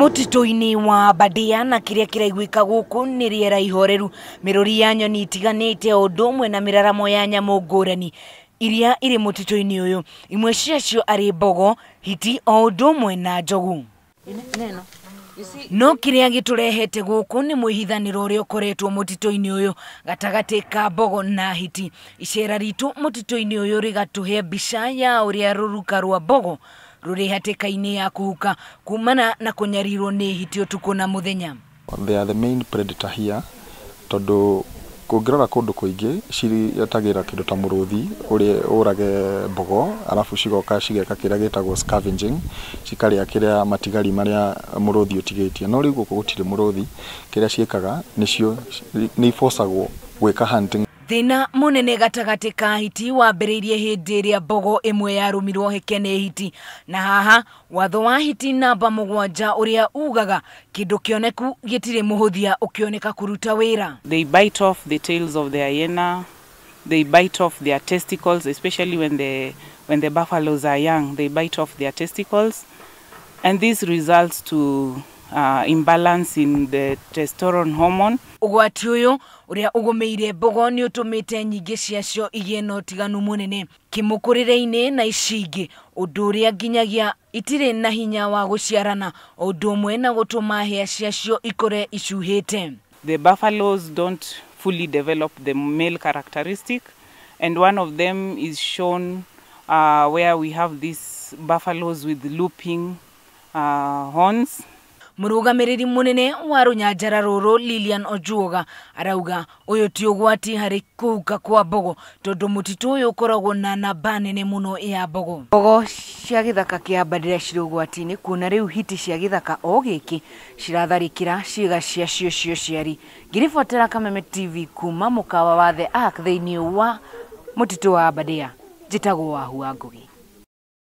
Mũtitũ-inĩ wa Aberdare na kĩrĩa kĩraiguĩka gũkũ nĩ rĩera ihoreru, mĩrũri ya nyoni itiganĩte o ũndũ ũmwe na mĩraramo ya nyamũ ngũrani iria irĩ mũtitũ-inĩ ũyũ, imwe ciacio arĩ mbogo, hiti o ũndũ ũmwe na njogu. No kĩrĩa gĩtũrehete gũkũ nĩ mwĩhithanĩro ũrĩa ũkoretwo mũtitũ-inĩ ũyũ gatagatĩ ka mbogo na hiti. Icera ritũ mũtitũ-inĩ ũyũ rĩgatũhe mbica ya ũrĩa rũruka rwa mbogo rũrĩ hatĩka-inĩ ya kũhuka kumana na kũnyarirwo nĩ hiti ũtukũ na mũthenya. They are the main predator here tondũ ũngĩrora kũndũ kũingĩ cietagĩra kĩndũ ta mũrũthi ũrĩa ũrage mbogo, arabu cigoka cigeka kĩrĩa gĩtagwo scavenging, cikarĩa kĩrĩa matigari marĩa mũrũthi ũtigĩtie. No rĩu gũkũ gũtirĩ mũrũthi, kĩrĩa ciĩkaga nĩcio nĩ ibocagwo gwĩka hunting. Thĩna mũnene gatagatĩ ka hiti wambĩrĩirie hĩndĩ ĩrĩa mbogo ĩmwe yarũmirwo heke nĩ hiti, na haha watho wa hiti namba 7 ũrĩa ugaga kĩndũ kĩoneku gĩtirĩ mũhũthia ũkĩoneka kũruta wĩra. They bite off the tails of the hyena, they bite off their testicles, especially when the buffaloes are young, they bite off their testicles, and this results to imbalance in the testosterone hormone. Ũgwati ũyũ ũrĩa ũgũmĩire mbogo nĩ ũtũmĩte nyingĩ ciacio igĩe na ũtiganu mũnene kĩmũkũrĩre-inĩ na ici ingĩ, ũndũ ũrĩa nginyagia itirĩ na hinya wa gũciarana, o ũndũ ũmwe na gũtũma hĩa ciacio ikũre icuhĩte. The buffaloes don't fully develop the male characteristic, and one of them is shown where we have these buffaloes with looping horns. Mũrũgamĩrĩri mũnene wa rũnyanjara rũrũ Lilian Ojuoga arauga ũyũ ti ũgwati harĩ kũhuka kwa mbogo tondũ mũtitũ ũyũ ũkoragwo na namba nene mũno ya mbogo. Mbogo cia gĩthaka kĩa Aberdare cirĩ ũgwati-inĩ kuona rĩu hiti cia gĩthaka o gĩkĩ ciratharĩkĩra ciĩga ciacio cia ũciari. Ngĩribotera Kameme TV kuma mũkawa wa The Ark thĩinĩ wa mũtitũ wa Aberdare, njĩtagwo Wahu wa Ngugi.